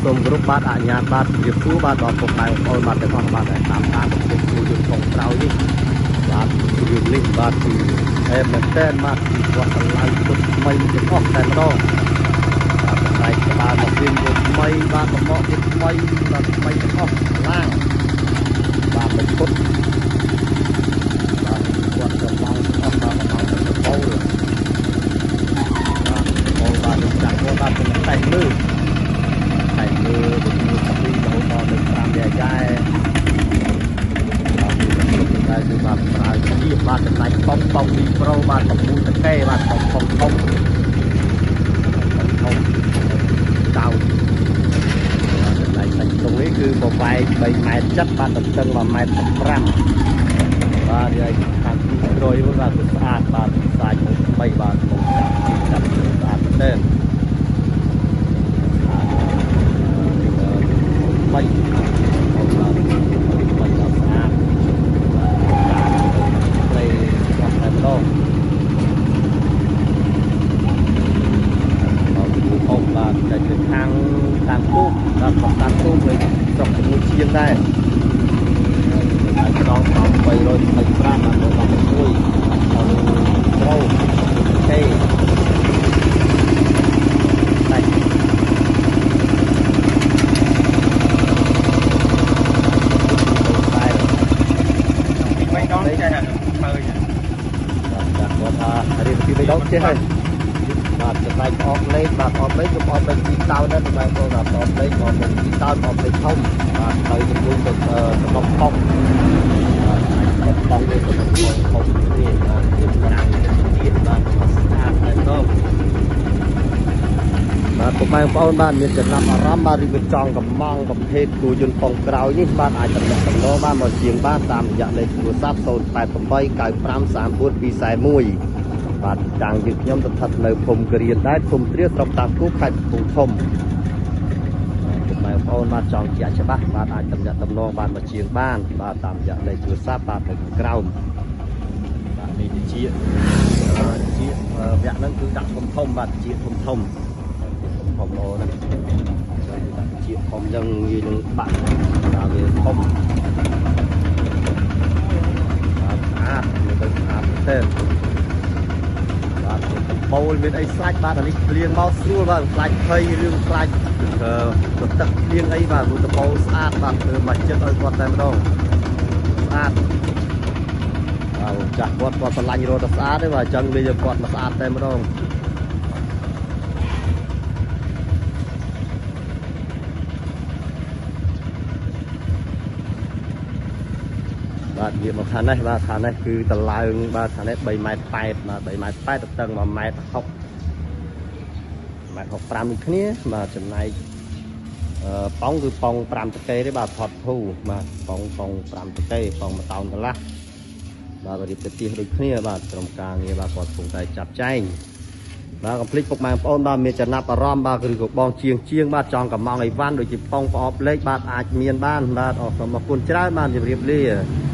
សូមគោរពបាទអញ្ញាតបាទជម្រាបសួរបាទដល់ពុកម៉ែបងប្អូនបាទទាំងអស់បាទដែលតាមដានប្រភេទគោយន្តកងក្រោយនេះបាទគ្រឿងនេះបាទគឺអែមមែនតើបាទគឺគាត់តម្លៃទុកថ្មីទាំងអស់តែម្ដងបាទតម្លៃក្បាលមកវិញយកថ្មីបាទបបកទៀតថ្មីបាទថ្មីទាំងអស់ឡាងបាទមិនពុតបាទគាត់កំឡងអស់បាទកំឡងទៅបោលបាទបោលបាទចាក់គាត់បាទតែលើតែលើដូចមួយ2រហូតដល់លើ5យ៉ាយ៉ែបាទតែគឺបាទប្រើជាបាទចំណែកប៉ុងប៉ុងវីប្រូបាទ6តកេបាទប៉ុងប៉ុងធំធំដៅចំណែកសាច់ត្រង់នេះគឺប្រវែង3ម៉ែត្រ70បាទទទឹង1ម៉ែត្រ15បាទយាយខាងទីក្រោយបាទគឺស្អាតបាទសាច់ថ្មីបាទមកចាប់ទីចាប់ស្អាតមែនទែនថ្មីបាទថ្មីដល់ស្អាតបាទព្រៃគាត់តែម្ដងដល់ទីធំបាទតែទៅខាងតាមទូកបាទតាមទូកវិញស្រុកជាមួយជាងដែរហើយខ្នង325បាទ16ដល់ប្រូទេតែ បីដងចេះមើលបាទគាត់ថារៀបពី3ដងចេះហើយបាទចំណែកអបលេខបាទអបលេខគឺអបលេខទីតោនដែរបងប្អូនបាទអបលេខអបលេខទីតោនអបលេខធំបាទទៅជាមួយទៅសំបុកប៉ុកបាទប៉ុកនេះក៏ធំគ្នាបាទប្រាំងទៀតបាទស្អាតតែម្ដងបាទពុកម៉ែបងប្អូនបាទមានចំណាប់អារម្មណ៍បាទឬក៏ចង់កំងប្រភេទគោយន្តប៉ុងក្រោយនេះបាទអាចតំណាក់តំណងបាទមកជាងបាទតាមរយៈលេខទូរស័ព្ទ088 95 34 241បាទតាំងយើងខ្ញុំស្ថិតនៅភូមិក្រៀនដែរភូមិទ្រាស្រុកតាគូខេត្តកំពង់ធំពុកម៉ែបងប្អូនបាទចង់ជាក់ច្បាស់បាទអាចតំណាក់តំណងបាទមកជាងបានបាទតាមរយៈលេខទូរស័ព្ទបាទនៅខាងក្រោមបាទនេះជាជាវគ្គហ្នឹងគឺដាក់ធំធំបាទជាធំធំធំល្អណាស់ចូលដាក់ជាធំចឹងងាយនឹងបាក់ដល់វាធំបាទស្អាតមើលទៅស្អាតមែនទែនបាទមានបូលមានអីស្លាច់បាទអានេះភ្លៀងមកស្រួលបាទខ្លាច់ភ័យរឿងខ្លាច់ទៅទឹកភ្លៀងអីបាទព្រោះតបូលស្អាតបាទធ្វើមកចិត្តឲ្យគាត់តែម្ដងស្អាតបាទចាស់គាត់គាត់ស្រឡាញ់រត់តែស្អាតទេបាទអញ្ចឹងលេងគាត់មកស្អាតតែម្ដងបាទនិយាយមកខាងនេះបាទខាងនេះគឺតឡើងបាទខាងនេះ3ម៉ែត្រ8បាទ3ម៉ែត្រ8ទៅតឹង1ម៉ែត្រ6ម៉ែត្រ65ដូចគ្នាបាទចំណែកប៉ោងគឺប៉ោង5តកេទេបាទផតធូបាទប៉ោងប៉ោង5តកេប៉ោង1តោនកន្លះបាទរៀបទៅទៀសដូចគ្នាបាទក្រុមការងារបាទគាត់កំពុងតែចាប់ចែងបាទកុំភ្លេចពុកម៉ែបងប្អូនបាទមានចំណាប់អារម្មណ៍បាទឬក៏បងជាងជាងបាទចង់កំងអីវ៉ាន់ដូចជាប៉ោងប្រអប់លេខបាទអាចមានបានបាទអរគុណច្រើនបាទជម្រាបលា។